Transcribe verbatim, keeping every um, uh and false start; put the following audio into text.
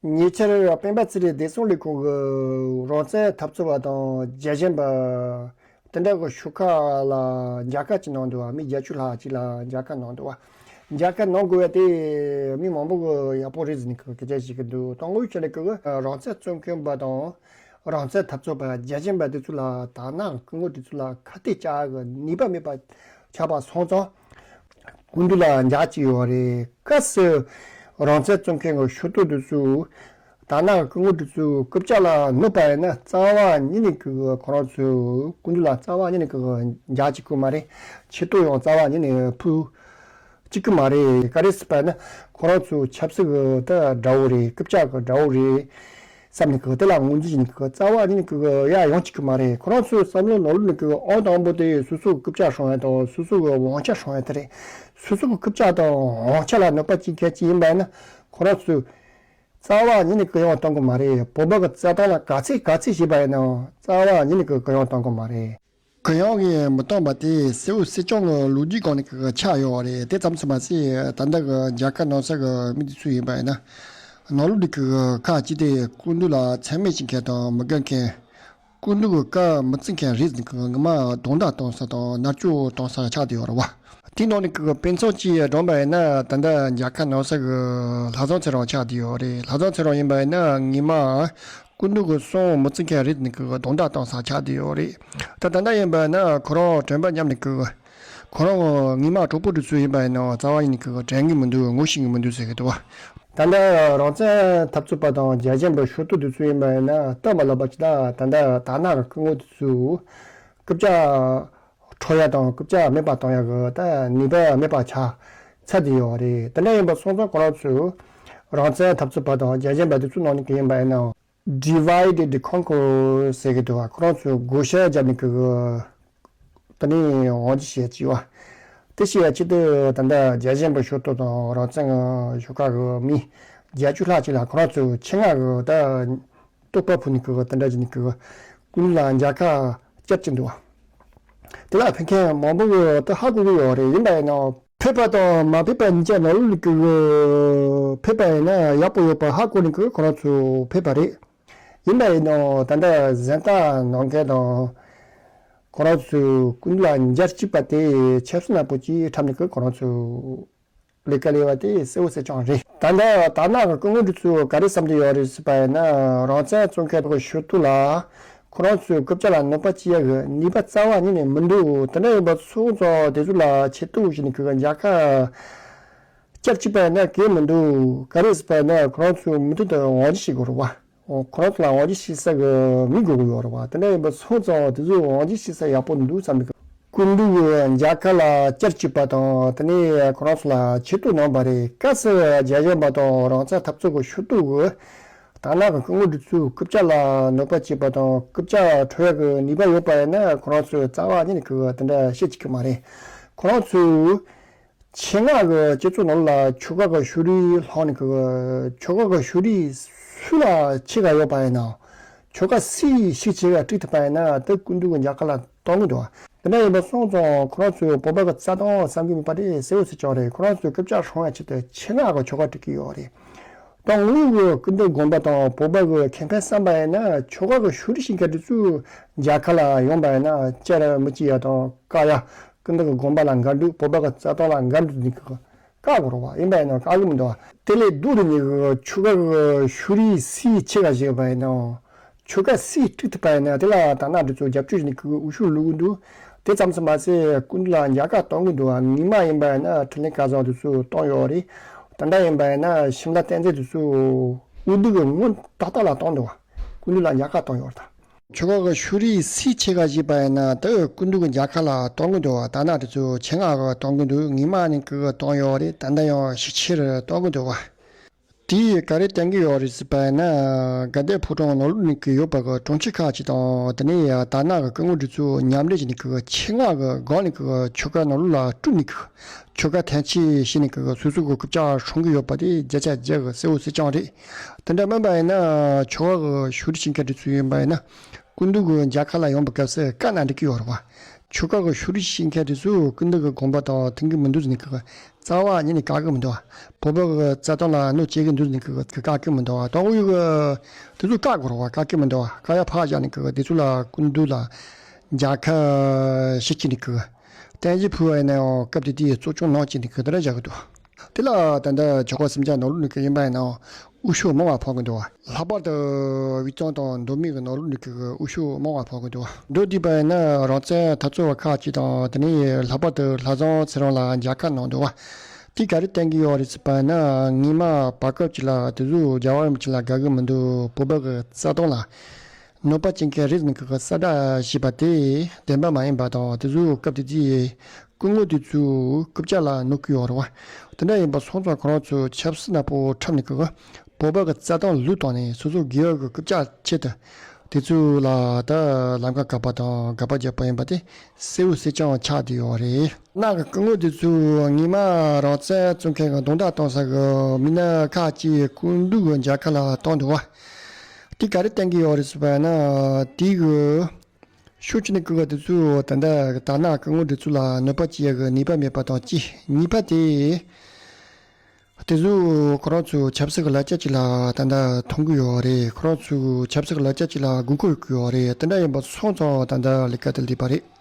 ཉེ་ཆར་སྤེན་པ་ཚེ་རིང་བདེ་སྲུང་ལས་ཁུངས་ཀྱི་རང་བཙན་འཐབ་རྩོད་པ་དང་རྒྱལ་ཞེན་པ་དེ་འདྲ་གི་ཤོག་ཁག་ལ་མཇལ་ཁ་ཅིག་གནང་འདུག་བ། མི་བརྒྱད་ཅུ་ལྷག་ཅིག་ལ་མཇལ་ཁ་གནང་འདུག་བ། མཇལ་ཁ་གནང་དགོས་པ་དེ་མི་མང་པོ་གི་ཡག་པོ་རེད་ཟེར་ནས་གི་སྐད་ཆ་བཤད་ཀྱི་འདུག་དང་པོའི་ཆ་ནས་གི་རང་བཙན་རྩོད་མཁན་པ་དང་རང་བཙན་འཐབ་རྩོད་པ་རྒྱལ་ཞེན་པ་དེ་ཚོ་ལ་དར་ནག་སྐུ་ངོ་དེ་ཚོ་ལ་ཁ་གཏད་བཅག་གི་ནུས་པ་མེད་པ་ཆགས་པ་སོང་ཙང་། སྐུ་མདུན་ལ་མཇལ་གྱི་ཡོད་རེད། སྐབས་སུ་རང་བཙན་རྩོད་མཁན་གྱི་ཤོག་ཐོག་དེ་ཚོ་དར་ནག་སྐུ་ངོ་དེ་ཚོའི་རྐུབ་བཀྱག་ལ་གནོད་པ་ཡིན་ན་རྩ་བ་ཉིད་ནས་ཀྱི་ཁོ་རང་ཚོའི་སྐུ་མདུན་ལ་རྩ་བ་ཉིད་ནས་ཀྱི་མཇལ་བཅུག་གི་མ་རེད། ཆེ་བསྟོད་ཡང་རྩ་བ་ཉིད་ནས་ཕུལ་བཅུག་གི་མ་རེད། ག་རེ་ཟེར་བ་ན་ཁོ་རང་ཚོའི་ཆབ་སྲིད་ཀྱི་ད་དགྲ་བོ་རེད། རྐུབ་བཀྱག་གི་དགྲ་བོ་རེད་བསམ་ནས་ཀྱི་དེ་ལ་ངོས་འཛིན་བྱས་ནས་ཀྱི་རྩ་བ་ཉིད་ནས་ཀྱི་ཡ་ཡོང་བཅུག་གི་མ་རེད། ཁོ་རང་ཚོའི་བསམ་བློ་ནང་ལོགས་ནས་ཀྱི་ཨང་དང་པོ་དེ་སོ་སོ་གི་རྐུབ་བཀྱག་སྲུང་ཡ་དང་སོ་སོ་གི་དབང་ཆ་སྲུང་ཡ་དེ་རེད། སོ་སོ་གི་རྐུབ་བཀྱག་དང་དབང་ཆ་ལ་གནོད་པ་བྱེད་མཁན་ཅིག་ཡིན་པ་ཡིན་ན་ཁོ་རང་ཚོས་རྩ་བ་ཉིད་ནས་གུ་ཡངས་གཏོང་གི་མ་རེད། བོད་པ་གི་རྩ་དོན་ལ་ག་ཚད་ག་ཚད་བྱས་པ་ཡིན་ནའང་རྩ་བ་ཉིད་ནས་གུ་གུ་ཡངས་གཏོང་གི་མ་རེད། གུ་ཡངས་ཀྱིས་མི་གཏོང་པ་དེ་གསལ་བོ་གསལ་རྐྱང་གི་ལོ་རྒྱུས་སྒང་ནས་གི་ཆགས་ཡོད་རེད། དེ་ཙམ་དུ་མ་ཟད་ད་ལྟ་གི་མཇལ་ཁ་གནང་ས་གི་མི་དེ་ཚོ་ཡིན་པ་ཡིན་ན་ནང་ལོགས་འདི་གི་ཁག་ཅིག་དེ་སྐུ་མདུན་ལ་མཚན་སྨད་བྱེད་མཁན་དང་མི་དགའ་མཁན། སྐུ་མདུན་གྱི་བཀའ་མི་བརྩི་མཁན་རེད་ཟེར་ནས་ཀྱི་ངོ་མ་རྡུང་རྡེག་གཏོང་ས་དང་མནར་གཅོད་གཏོང་ས་ཆགས་བསྡད་ཡོད་རེད་བ། དེའི་ནང་ནས་ཀྱི་དཔེ་མཚོན་གཅིག་བགྲངས་པ་ཡིན་ན་ད་ལྟ་མཇལ་ཁ་གནང་ས་གི་ལྷ་བཟང་ཚེ་རིང་ཆགས་བསྡད་ཡོད་རེད། ལྷ་བཟང་ཚེ་རིང་ཡིན་པ་ཡིན་ན་ངོ་མ་སྐུ་མདུན་གྱི་གསུང་མི་བརྩི་མཁན་རེད་ཟེར་ནས་ཀྱི་རྡུང་རྡེག་གཏོང་ས་ཆགས་བསྡད་ཡོད་རེད། ད་ད་ལྟ་ཡིན་པ་ཡིན་ན་ཁོ་རང་དྲན་པ་ཉམས་ནས་ཀྱི་ཁོ་རང་ངོ་མ་གྲོགས་པོ་དེ་ཚོ་ཡིན་པ་ཡིན་ན་རྩ་བ་ཉིད་ནས་ཀྱི་དྲན་གྱི་མི་འདུག་ངོ་ཤེས་ཀྱི་མི་འདུག་ཟེར་གྱི་འདུག་བ། ད་ལྟ་རང་བཙན་འཐབ་རྩོད་པ་དང་རྒྱལ་ཞེན་པའི་ཤོག་ཐོག་དེ་ཚོ་ཡིན་པ་ཡིན་ན་སྟབས་མ་ལེགས་པ་ཅིག་ལ་ད་ལྟ་དར་ནག་གི་སྐུ་ངོ་དེ་ཚོས་རྐུབ་བཀྱག་འཕྲོག་ཡ་དང་རྐུབ་བཀྱག་མེད་པ་གཏོང་ཡ་གི་ད་ནུས་པ་མེད་པ་ཆགས་ཚར་བསྡད་ཡོད་རེད། དེ་འདྲ་ཡིན་པ་སོང་ཙང་ཁོ་རང་ཚོས་རང་བཙན་འཐབ་རྩོད་པ་དང་རྒྱལ་ཞེན་པ་དེ་ཚོའི་ནང་ནས་ཀྱི་ཡིན་པ་ཡིན་ནའང་། Divide and Conquer ཟེར་གྱི་འདུག་བ། ཁོ་རང་ཚོས་བགོ་བཤའ་བརྒྱབ་ནས་ཀྱི་དེ་ནས་དབང་སྒྱུར་བྱས་ཀྱི་བ། དེ་བྱས་ཡ་ཆེད་དུ་ད་ལྟ་རྒྱལ་ཞེན་པའི་ཤོག་ཐོག་དང་རང་བཙན་གྱི་ཤོག་ཁག་གི་མི་བརྒྱད་ཅུ་ལྷག་ཅིག་ལ་ཁོ་རང་ཚོས་ཆེད་མངགས་ཀྱི་ད་རྟོག་པ་ཕུལ་ནས་ཀྱི་དེ་འདྲ་བྱས་ནས་ཀྱི་སྐུ་མདུན་ལ་མཇལ་ཁ་བཅར་གྱི་འདུག་བ། དེ་ལ་ཕེབས་མཁན་མང་པོ་གི་ད་ཧ་གོ་གི་ཡོད་རེད། ཡིན་པ་ཡིན་ནའང་ཕེབས་པ་དང་མ་ཕེབས་པ་གཉིས་ཀ་ནང་ལོགས་ནས་ཀྱི་ཕེབས་པ་ཡིན་ན་ཡག་པོ་ཡོད་པ་ཧ་གོ་ནས་ཀྱི་ཁོ་རང་ཚོ་ཕེབས་པ་རེད། ཡིན་པ་ཡིན་ནའང་ད་ལྟ་གཟེངས་རྟགས་གནང་མཁན་དང་ཁོ་རང་ཚོའི་སྐུ་མདུན་ལ་མཇལ་བཅུག་པ་དེ་ཆབ་སྲིད་ནག་པོ་ཅིག་འཁྲབ་ནས་ཀྱི་ཁོ་རང་ཚོའི་ལས་ཀ་ལས་པ་དེ་གསལ་བོ་གསལ་རྐྱང་རེད། ད་ལྟ་དར་ནག་གི་སྐུ་ངོ་འདི་ཚོས་ག་རེ་བསམ་གྱི་ཡོད་རེད་ཟེར་བ་ཡིན་ན་རང་བཙན་རྩོད་མཁན་གྱི་ཤོག་ཐོག་ལ་ཁོ་རང་ཚོའི་རྐུབ་བཀྱག་ལ་གནོད་པ་བྱེད་ཡ་གི་ནུས་པ་རྩ་བ་ཉིད་ནས་མི་འདུག་དེ་འདྲ་ཡིན་པ་སོང་ཙང་དེ་ཚོ་ལ་ཆེ་བསྟོད་བྱས་ནས་ཁོས་མཇལ་ཁ་བཅར་བཅུག་པ་ཡིན་ན་གལ་མི་འདུག་ག་རེ་ཟེར་བ་ཡིན་ན་ཁོ་རང་ཚོའི་མི་དེ་དང་དབང་སྒྱུར་བྱེད་དགོས་རེད་བ། ཁོ་རང་ཚོ་ལ་དབང་སྒྱུར་བྱེད་ས་གི་མི་དགོས་ཀྱི་ཡོད་རེད་བ། དེ་འདྲ་ཡིན་པ་སོང་ཙང་དེ་ཚོས་དབང་སྒྱུར་བྱེད་ས་ཡག་པོ་འདུག་བསམ་གི་སྐུ་མདུན་གྱི་མཇལ་ཁ་ལ་བཅར་བཅུག་པ་དང་དེ་ནས་ཁོ་རང་ཚོ་ལ་ཆེ་བསྟོད་གནང་བ་རེད། སྐབས་སུ་རྒྱལ་ཞེན་པ་དང་རང་བཙན་འཐབ་རྩོད་ཀྱི་ཤོག་ཐོག་གི་དར་ནག་གི་སྐུ་ངོ་འདི་ཚོས་རྐུབ་བཀྱག་ལ་གནོད་པ་བྱེད་པ་དང་རྐུབ་བཀྱག་འཕྲོག་ཡག་གི་ནུས་པ་ཡོད་པ་ཡིན་ན་ཁོ་རང་ཚོས་རྩ་བ་ཉིད་ནས་གི་དེ་འདྲ་བཤད་བཅུག་གི་མ་རེད། ཁོ་རང་ཚོས་ཆེད་མངགས་ཀྱི་སྤྱི་ཚོགས་ནང་ལ་ཆོལ་ཁ་གི་ཕྱོགས་རིས་བསླངས་ནས་གི་ཆོལ་ཁ་གི་ཕྱོགས་རིས་སུ་ལ་ཆེ་ག་ཡོད་པ་ཡིན་ནའང་ཆོལ་ཁ་སུས་ཤུགས་ཆེ་ག་དཀྲུག་ཐུབ་པ་ཡིན་ན་དེ་སྐུ་མདུན་གྱི་མཇལ་ཁ་ལ་གཏོང་གི་འདུག་དེ་འདྲ་ཡིན་པ་སོང་ཙང་ཁོ་རང་ཚོས་བོད་པ་གི་རྩ་དོན་བསམ་གྱི་མེད་པ་དེ་གསལ་བོ་གསལ་རྐྱང་རེད། ཁོ་རང་ཚོས་རྐུབ་བཀྱག་སྲུང་བའི་ཆེད་དུ་ཆེད་མངགས་ཀྱི་ཆོལ་ཁ་དཀྲུག་གི་ཡོད་རེད། ད་དངོས་ཡོད་ཀྱི་སྐུ་མདུན་དགོངས་པ་དང་བོད་པ་གི་ཁེ་ཕན་བསམ་པ་ཡིན་ན་ཆོལ་ཁ་གི་ཕྱོགས་རིས་བྱེད་མཁན་དེ་ཚོའི་མཇལ་ཁ་ལ་ཡོང་པ་ཡིན་ན་བཅར་མི་བྱེད་ཡ་དང་བཀག་ཡ། སྐུ་མདུན་གྱི་དགོངས་པ་ལ་འགལ་འདུ་བོད་པ་གི་རྩ་དོན་ལ་འགལ་འདུ་ནི་གི་བཀག་དགོས་རེད་བ། ཡིན་པ་ཡིན་ན་བཀག་གི་མི་འདུག་བ། དེ་ལས་སྡུག་རུ་ནི་གི་ཆོལ་ཁ་གི་ཕྱོགས་རིས་སུས་ཆེ་ག་བྱེད་པ་ཡིན་ནའང་ཆོལ་ཁ་སུས་དཀྲུག་ཐུབ་པ་ཡིན་ན་དེ་ལ་དར་ནག་དེ་ཚོ་རྒྱབ་སྐྱོར་བྱས་ནས་གི་འུ་ཤུགས་བླུག་གི་འདུག་དེ་ཙམ་དུ་མ་ཟད་སྐུ་མདུན་ལ་མཇལ་ཁ་གཏོང་གི་འདུག་བ། ངོ་མ་ཡིན་པ་ཡིན་ན་འཕྲིན་ལས་སྐལ་བཟང་དེ་ཚོས་གཏོང་ཡོད་རེད། ད་ལྟ་ཡིན་པ་ཡིན་ན་ཤིམ་ལ་བསྟན་འཛིན་དེ་ཚོས་འོས་བསྡུ་གི་སྔོན་ཏག་ཏག་ལ་གཏོང་འདུག་བ། སྐུ་མདུན་ལ་མཇལ་ཁ་གཏོང་ཡོད་རེད་ད། ཆོལ་ཁ་གི་ཕྱོགས་རིས་སུས་ཆེ་ག་བྱེད་པ་ཡིན་ན་དེ་སྐུ་མདུན་གྱི་མཇལ་ཁ་ལ་གཏོང་གི་འདུག་བ། དར་ནག་དེ་ཚོས་ཆེད་མངགས་གི་གཏོང་གི་འདུག་ངོ་མ་ནི་གི་གཏོང་ཡོད་རེད། ད་ལྟ་ཡང་ཤུགས་ཆེར་གཏོང་གི་འདུག་བ། དེས་ག་རེ་བསྟན་གི་ཡོད་རེད་ཟེར་བ་ཡིན་ན། དགའ་ལྡན་ཕོ་བྲང་ནང་ལོགས་ནས་གི་ཡོད་པ་གི་གྲོང་ཁྱེར་ཁག་ཅིག་དང་དེ་ནས་དར་ནག་གི་སྐུ་ངོ་དེ་ཚོ་མཉམ་འབྲེལ་བྱས་ནས་གི་ཆེད་མངགས་གི་སྒང་ནས་གི་ཆོལ་ཁ་ནང་ལོགས་ལ་དཀྲུག་ནས་གི་ཆོལ་ཁ་ཐེན་ཆེ་བྱས་ནས་གི་སོ་སོ་གི་རྐུབ་བཀྱག་སྲུང་གི་ཡོད་པ་དེ་བརྒྱ་ཆ་བརྒྱ་གི་གསལ་བོ་གསལ་རྐྱང་རེད། དེ་འདྲ་མིན་པ་ཡིན་ན་ཆོལ་ཁ་གི་ཕྱོགས་རིས་བྱེད་མཁན་དེ་ཚོ་ཡིན་པ་ཡིན་ན་སྐུ་མདུན་གི་མཇལ་ཁ་ལ་ཡོང་པའི་སྐབས་སུ་བཀའ་གནང་འགྲིག་གི་ཡོད་རེད་བ། ཆོལ་ཁ་གི་ཕྱོགས་རིས་བྱེད་མཁན་དེ་ཚོས་སྐུ་མདུན་གྱི་དགོངས་པ་དང་མཐུན་གྱི་མི་འདུག་ཟེར་ནས་གི་རྩ་བ་ཉིད་ནས་བཀག་གི་མི་འདུག་བ། བོད་པ་གི་རྩ་དོན་ལ་གནོད་སྐྱེལ་གི་འདུག་ཟེར་ནས་གི་བཀག་གི་མི་འདུག་བ། དང་པོ་ཡོད་གི་དེ་ཚོ་བཀག་དགོས་རེད་བ། བཀག་གི་མི་འདུག་བ། བཀག་ཡ་ཕར་བཞག་ནས་གི་དེ་ཚོ་ལ་སྐུ་མདུན་ལ་མཇལ་ཁ་ཞུ་བྱས་ནས་གི་བརྟན་བཞུགས་ཕུལ་བ་ཡིན་ན་ཡང་སྐབས་དེ་དུས་གཙོ་སྐྱོང་གནང་བྱས་ནས་གི་དེ་འདྲ་བཞག་གི་འདུག་དེ་ལ་ད་ལྟ་ཆོལ་ཁ་གསུམ་ཆ་ནང་ལོགས་ནས་གི་ཡིན་པ་ཡིན་ནའང་དབུ་ཤོག་མང་བ་ཕོག་གི་འདུག་བ། ལྷག་པར་དུ་དབུས་གཙང་དང་མདོ་སྨད་ཀྱི་ནང་ལོགས་ནས་གི་དབུ་ཤོག་མང་བ་ཕོག་གི་འདུག་བ། མདོར་བསྡུས་པ་ཡིན་ན་རང་བཙན་འཐབ་རྩོད་པ་ཁག་ཅིག་དང་དེ་ནས་ལྷག་པར་དུ་ལྷ་བཟང་ཚེ་རིང་ལ་མཇལ་ཁ་གནང་འདུག་བ། དེས་ག་རེ་བསྟན་གྱི་ཡོད་རེད་ཟེར་བ་ཡིན་ན། སྔོན་མ་བར་སྐབས་ཅིག་ལ་དེ་ཚོ་རྒྱལ་བ་རིན་པོ་ཆེ་ལ་དགའ་གི་མི་འདུག་བོད་པ་གི་རྩ་དོན་ལ་གནོད་པ་བྱེད་མཁན་རེད་ཟེར་ནས་གི་གསལ་བསྒྲགས་བྱས་པ་དེ་བདེན་པ་མ་ཡིན་པ་དང་། དེ་ཚོའི་སྐབས་དེ་དུས་སྐུ་ངོ་དེ་ཚོའི་རྐུབ་བཀྱག་ལ་གནོད་ཀྱི་ཡོད་རེད་བ། དེ་འདྲ་ཡིན་པ་སོང་ཙང་ཁོ་རང་ཚོས་ཆབ་སྲིད་ནག་པོ་འཁྲབ་ནས་གི་བོད་པ་གི་རྩ་དོན་བློས་བཏང་ནས་སོ་སོ་སྒེར་གྱི་རྐུབ་བཀྱག་ཆེད་དུ་དེ་ཚོ་ལ་ད་ལམ་ཁ་བཀག་པ་དང་དགག་པ་བརྒྱབ་པ་ཡིན་པ་དེ་གསལ་བོ་གསལ་རྐྱང་ཆགས་བསྡད་ཡོད་རེད། ནག་གི་སྐུ་ངོ་དེ་ཚོས་སྔོན་མ་རང་བཙན་རྩོད་མཁན་གི་རྡུང་རྡེག་གཏོང་ས་གི་མི་སྣ་ཁག་ཅིག་སྐུ་མདུན་གྱི་མཇལ་ཁ་ལ་བཏང་འདུག་བ། དེ་ག་རེ་བསྟན་གྱི་ཡོད་རེད་ཟེར་བ་ན། དེའི་གི་ཤུགས་ཆེ་ནས་གི་ག་དེ་ཚོས་ད་ལྟ་གི་དར་ནག་སྐུ་ངོ་དེ་ཚོ་ལ་གནོད་པ་བྱེད་ཡ་གི་ནུས་པ་མེད་པ་དང་གཅིག་གཉིས་པ་དེ། དེ་ཚོས་ཁོ་རང་ཚོའི་ཆབ་སྲིད་ཀྱི་ལག་ཆ་ཅིག་ལ་ད་ལྟ་མཐོང་གི་ཡོད་རེད། ཁོ་རང་ཚོའི་ཆབ་སྲིད་ཀྱི་ལག་ཆ་ཅིག་ལ་དགོས་མཁོ་ཡོད་ཀྱི་ཡོད་རེད། དེ་འདྲ་ཡིན་པ་སོང་ཙང་ད་ལྟ་ལས་ཀ་དེ་ལས་པ་རེད།